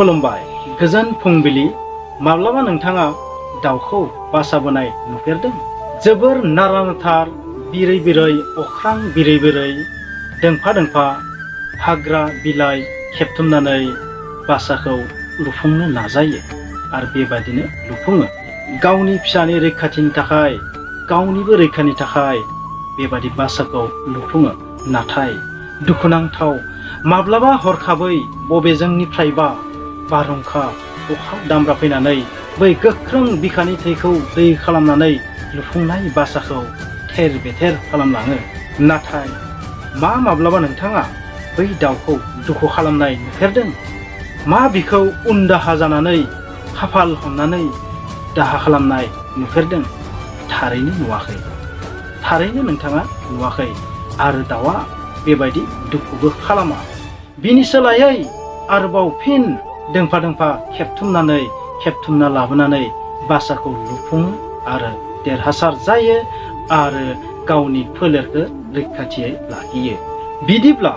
खुलुमबाय गोजोन फुंबिलि। माब्लाबा नोंथाङा दाउखौ बासा बोनाय नुफेरदों? जोबोर नारानाथार बिरै बिरै अख्रां बिरै बिरै दोंफा दोंफा हाग्रा बिलाइ खेबथुमनानै बासाखौ लुफुंनो नाजायो आरो बेबादिनो लुफुङो। गावनि फिसानि रैखाथिनि थाखाय, गावनिबो रैखानि थाखाय बेबादि बासाखौ लुफुङो। नाथाय दुखुनांथाव, माब्लाबा हरखाबै बबेजोंनिफ्रायबा बारहुंखा अखा दामब्रा फैनानै बै गोख्रों बिखानि थैखौ दै खालामनानै लुफुंनाय बासाखौ थेर बेथेर खालामलाङो। नाथाय माब्लाबा नोंथाङा बै दाउखौ दुखु खालामनाय नुफेरदों? बिखौ उनदाहा जानानै खाफाल हमनानै दाहा खालामनाय नुफेरदों? थारैनो नुवाखै। थारैनो नोंथाङा नुवाखै। आरो दाउआ बेबायदि दुखुबो खालामा। बिनि सोलायै आरोबाव फिन दोंफा दोंफा खेबथुमना लाबोनानै बासाखौ लुफुङो आरो देरहासार जायो आरो गावनि फोलेरखौ रैखाथियै लाखियो। बिदिब्ला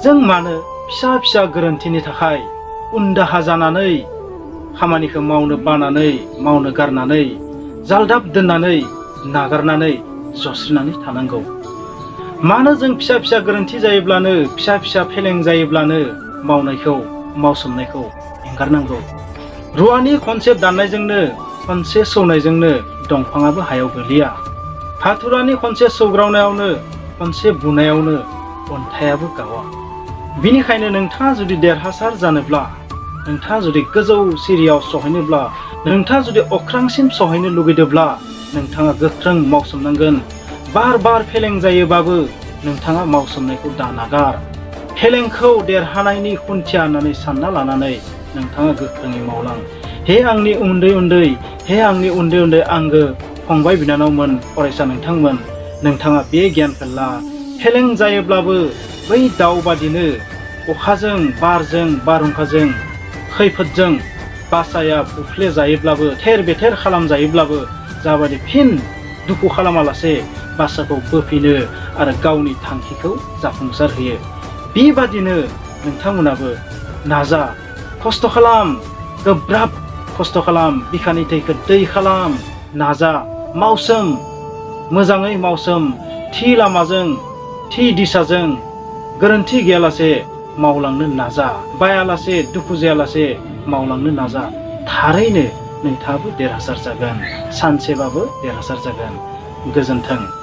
जों मानो फिसा फिसा गोरोन्थिनि थाखाय उनदाहा जानानै खामानिखौ मावनो बानानै, मावनो गारनानै, जालदाब दोननानै, नागारनानै जस्रिनानै थानांगौ? मानो जों फिसा फिसा गोरोन्थि जायोब्लानो, फिसा फिसा फेलें जायोब्लानो मावसोमनायखौ एंगारनांगौ? रुवानि खनसे दाननायजोंनो, खनसे सौनायजोंनो दंफाङाबो हायाव गोलैया। हाथुरानि खनसे सौग्रावनायावनो, खनसे बुनायावनो अन्थायाबो गावा। बिनिखायनो नोंथाङा जुदि देरहासार जानोब्ला, नोंथाङा जुदि गोजौ सिरियाव सहैनोब्ला, नोंथाङा जुदि अख्रांसिम सहैनो लुगैदोंब्ला नोंथाङा गोख्रों मावसोमनांगोन। बार बार फेलें जायोबाबो नोंथाङा मावसोमनायखौ दानागार। फेलेंखौ देरहानायनि खुन्थिया होननानै सानना लानानै नोंथाङा गोख्रोङै मावलां। हे आंनि उन्दै उन्दै आंगो फंबाय बिनानावमोन, फरायसा नोंथांमोन, नोंथाङा बे गियानखौ ला। फेलें जायोब्लाबो बै दाउ बादिनो अखाजों, बारजों, बारहुंखाजों, खैफोदजों बासाया बुफ्ले जायोब्लाबो, थेर बेथेर खालामजायोब्लाबो जाबादि फिन दुखु खालामालासे बासाखौ बोफिनो आरो गावनि थांखिखौ जाफुंसार होयो। बेबादिनो नोंथांमोनाबो नाजा, खस्थ' खालाम, गोब्राब खस्थ' खालाम, बिखानि थैखौ दै खालाम, नाजा, मावसोम, मोजाङै मावसोम, थि लामाजों, थि दिशाजों गोरोन्थि गैयालासे मावलांनो नाजा, बायालासे, दुखु जायालासे मावलांनो नाजा। थारैनो नोंथाङाबो देरहासार जागोन, सानसेबाबो देरहासार जागोन। गोजोन्थों।